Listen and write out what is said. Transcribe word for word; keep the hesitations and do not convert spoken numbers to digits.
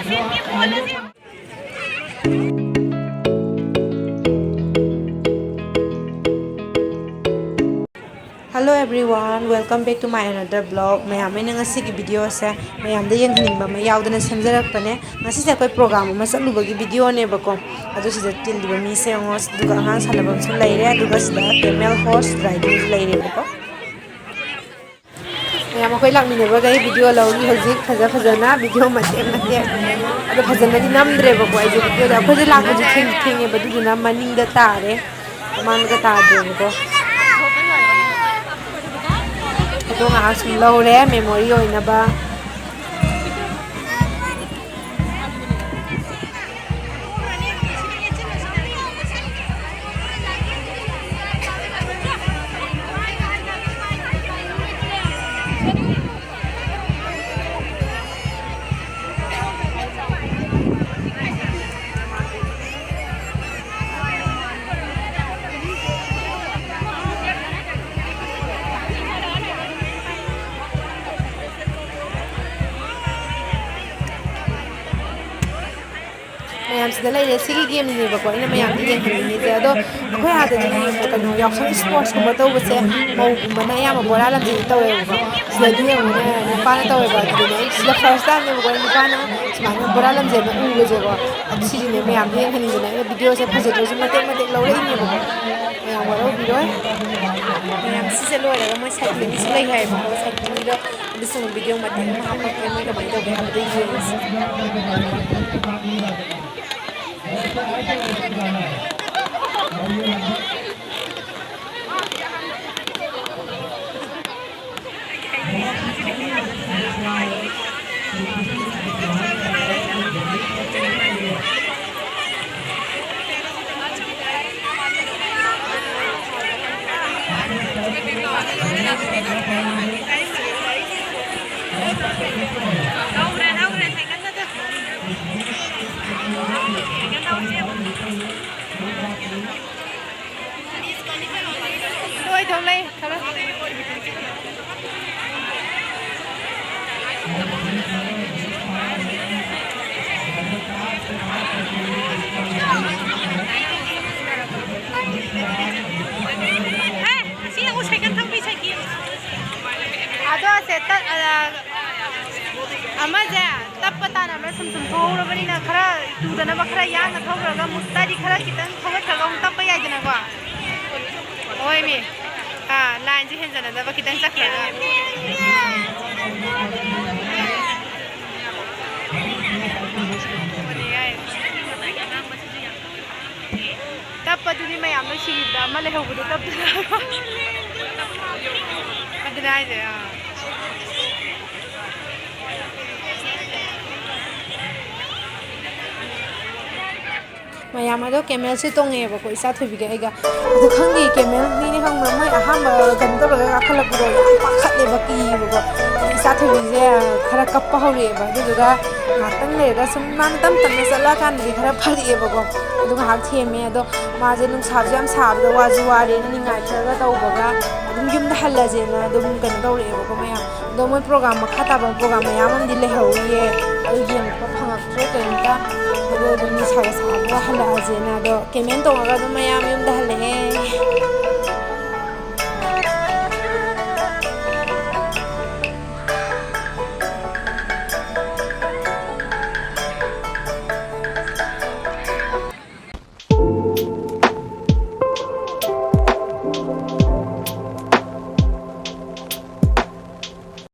Hello everyone, welcome back to my another vlog. ꯃꯌꯥꯝ, ꯑꯩꯅ ꯉꯁꯤꯒꯤ video ꯁꯦ ꯃꯌꯥꯝꯗ ꯌꯦꯡꯍꯟꯅꯤꯡꯕ ꯑꯃ ꯌꯥꯎꯗꯅ ꯁꯦꯝꯖꯔꯛꯄꯅꯦ꯫ ꯉꯁꯤꯁꯦ ꯑꯩꯈꯣꯏ program ꯑꯃ ꯆꯠꯂꯨꯕꯒꯤ video ꯅꯦꯕꯀꯣ꯫ ꯑꯗꯨ ꯁꯤꯗ ꯇꯤꯜꯂꯤꯕ ꯃꯤꯁꯦ ꯌꯦꯡꯉꯣ, ꯑꯗꯨꯒ ꯑꯉꯥꯡ ꯁꯥꯟꯅꯐꯝꯁꯨ ꯂꯩꯔꯦ, ꯑꯗꯨꯒ ꯁꯤꯗ camel horse riding ꯁꯨ ꯂꯩꯔꯦꯕꯀꯣ꯫ ꯃꯌꯥꯝ ꯑꯩꯈꯣꯏ ꯂꯥꯛꯃꯤꯟꯅꯕꯈꯩ video ꯂꯧꯔꯤ ꯍꯧꯖꯤꯛ ꯐꯖ ꯐꯖꯅ, video ꯃꯇꯦꯛ ꯃꯇꯦꯛ꯫ ꯑꯗꯣ ꯐꯖꯅꯗꯤ ꯅꯝꯗ꯭ꯔꯦꯕꯀꯣ ꯑꯩꯁꯦ video ꯗ꯫ ꯑꯩꯈꯣꯏꯁꯦ ꯂꯥꯛꯄꯁꯦ ꯊꯦꯡ-, ꯊꯦꯡꯉꯦꯕ, ꯑꯗꯨꯗꯨꯅ ꯃꯅꯤꯡꯗ ꯇꯥꯔꯦ, ꯃꯃꯥꯡꯗ ꯇꯥꯗ꯭ꯔꯦꯕꯀꯣ꯫ Photo ꯉꯥꯏꯍꯥꯛ ꯁꯨꯝ ꯂꯧꯔꯦ memory ꯑꯣꯏꯅꯕ꯫ ꯃꯌꯥꯝꯁꯤꯗ ꯂꯩꯔꯦ꯫ ꯁꯤꯒꯤ game ꯁꯤꯅꯦꯕꯀꯣ ꯑꯩꯅ ꯃꯌꯥꯝꯗ ꯌꯦꯡꯍꯟꯅꯤꯡꯉꯤꯁꯦ꯫ ꯑꯗꯣ ꯑꯩꯈꯣꯏ ꯑꯥꯗꯗꯤ ꯀꯩꯅꯣ ꯌꯥꯎꯁꯪ sports ꯀꯨꯝꯕ ꯇꯧꯕꯁꯦ ꯃꯧꯒꯨꯝꯕꯅ ꯑꯌꯥꯝꯕ ꯕꯣꯔꯥ ꯂꯝꯖꯦꯟ ꯇꯧꯋꯦꯕꯀꯣ꯫ ꯁꯤꯗꯗꯤ ꯌꯦꯡꯉꯨꯅꯦ, ꯅꯨꯄꯥꯅ ꯇꯧꯋꯦꯕ꯫ ꯑꯗꯨꯗꯨꯅ ꯑꯩ ꯁꯤꯗ first time ꯅꯦꯕꯀꯣ ꯑꯩ ꯅꯨꯄꯥꯅ ꯁꯨꯃꯥꯏꯅ ꯕꯣꯔꯥ ꯂꯝꯖꯦꯟꯗ ꯎꯕꯁꯦꯀꯣ꯫ ꯑꯗꯨ ꯁꯤꯁꯤꯅꯦ ꯃꯌꯥꯝꯗ ꯌꯦꯡꯍꯟꯅꯤꯡꯗꯅ ꯑꯩꯅ video ꯁꯦ ꯐꯖꯗ꯭ꯔꯁꯨ ꯃꯇꯦꯛ ꯃꯇꯦꯛ ꯂꯧꯔꯛꯏꯅꯦꯕꯀꯣ꯫ ꯃꯌꯥꯝ ꯋꯥꯔꯧꯕꯤꯔꯣꯏ꯫ ꯃꯌꯥꯝ ꯁꯤꯁꯦ ꯂꯣꯏꯔꯒ ꯃꯣꯏ cycling ꯁꯨ ꯂꯩ ꯍꯥꯏꯌꯦꯕꯀꯣ꯫ Cycling ꯗꯣ ꯑꯗꯨꯁꯨ ꯑꯃꯨꯛ video ꯃꯇꯦꯛ ꯑꯃ ꯍꯥꯞꯄꯛꯀꯦ, ꯃꯣꯏ ꯀꯃꯥꯏꯅ ꯇꯧꯒꯦ ꯍꯥꯏꯕꯗꯣ ꯌꯦꯡꯉꯁꯤ꯫ ꯂꯣꯏ ꯊꯣꯛꯂꯛꯏ ꯈꯔ꯫ ꯁꯨꯝ ꯁꯨꯝ ꯊꯧꯍꯧꯔꯕꯅꯤꯅ ꯈꯔ ꯇꯨꯗꯅꯕ ꯈꯔ ꯌꯥꯡꯅ ꯊꯧꯈ꯭ꯔꯒ ꯃꯨꯁꯇꯥꯗꯤ ꯈꯔ ꯈꯤꯇꯪ ꯊꯧꯒꯠꯈ꯭ꯔꯒ ꯑꯃꯨꯛ ꯇꯞꯄ ꯌꯥꯏꯗꯅꯀꯣ꯫ ꯍꯣꯏ ꯃꯤ꯫ ꯑꯥ, ꯂꯥꯏꯟꯁꯦ ꯍꯦꯟꯖꯟꯅꯗꯕ ꯈꯤꯇꯪ ꯆꯠꯈ꯭ꯔꯒ꯫ ꯇꯞꯄꯗꯨꯗꯤ ꯃꯌꯥꯝ ꯂꯣꯏ ꯁꯤꯈꯤꯕꯗ ꯑꯃ ꯂꯩꯍꯧꯕꯗꯣ ꯇꯞꯇꯅ꯫ ꯑꯗꯨꯅꯦ ꯍꯥꯏꯁꯦ, ꯑꯥ꯫ ꯃꯌꯥꯝ ꯑꯗꯣ ꯀꯦꯃꯦꯜꯁꯦ ꯇꯣꯡꯉꯛꯑꯦꯕꯀꯣ, ꯏꯆꯥ ꯊꯣꯏꯕꯤꯒ ꯑꯩꯒ꯫ ꯑꯗꯣ ꯈꯪꯗꯦ, ꯀꯦꯃꯦꯜꯅꯤꯅꯦ ꯈꯪꯕ꯭ꯔꯥ, ꯃꯣꯏ ꯑꯍꯥꯟꯕ ꯀꯩꯅꯣ ꯇꯧꯔꯒ ꯀꯥꯈꯠꯂꯛꯄꯗꯣ ꯌꯥꯝ ꯄꯥꯈꯠꯂꯦꯕ, ꯀꯤꯌꯦꯕꯀꯣ꯫ ꯑꯗꯣ ꯏꯆꯥ ꯊꯣꯏꯕꯤꯁꯦ ꯈꯔ ꯀꯞꯄ ꯍꯧꯔꯛꯑꯦꯕ꯫ ꯑꯗꯨꯗꯨꯒ ꯉꯥꯏꯍꯥꯛꯇꯪ ꯂꯩꯔꯒ ꯁꯨꯝ ꯃꯥꯅ ꯇꯞ ꯇꯞꯅ ꯆꯠꯂꯛꯑꯀꯥꯟꯗꯗꯤ ꯈꯔ ꯐꯔꯛꯑꯦꯕꯀꯣ꯫ ꯑꯗꯨ ꯉꯥꯏꯍꯥꯛ ꯊꯦꯝꯃꯦ꯫ ꯑꯗꯣ ꯃꯥꯁꯦ ꯅꯨꯡꯁꯥꯁꯨ ꯌꯥꯝ ꯁꯥꯕꯗ ꯋꯥꯁꯨ ꯋꯥꯔꯦꯅ ꯅꯤꯡꯉꯥꯏ ꯈꯔꯒ ꯇꯧꯕꯒ ꯑꯗꯨꯝ ꯌꯨꯝꯗ ꯍꯜꯂꯁꯦꯅ ꯑꯗꯨꯝ ꯀꯩꯅꯣ ꯇꯧꯔꯛꯑꯦꯕꯀꯣ ꯃꯌꯥꯝ꯫ ꯑꯗꯣ ꯃꯣꯏ ꯄ꯭ꯔꯣꯒ꯭ꯔꯥꯝ ꯃꯈꯥ ꯇꯥꯕ ꯄ꯭ꯔꯣꯒ꯭ꯔꯥꯝ ꯃꯌꯥꯝ ꯑꯃꯗꯤ ꯂꯩꯍꯧꯔꯤꯌꯦ꯫ ꯑꯗꯨ ꯌꯦꯡꯕ ꯐꯪꯉꯛꯇ꯭ꯔꯦ ꯀꯔꯤꯝꯇ꯫ ꯑꯗꯣ ꯑꯗꯨꯝ ꯅꯨꯡꯁꯥꯒ ꯁꯥꯕꯒ ꯍꯜꯂꯛꯑꯁꯦꯅ꯫ ꯑꯗꯣ ꯀꯦꯃꯦꯜ ꯇꯣꯡꯉꯒ ꯑꯗꯨꯝ ꯃꯌꯥꯝ ꯌꯨꯝꯗ ꯍꯜꯂꯛꯑꯦ꯫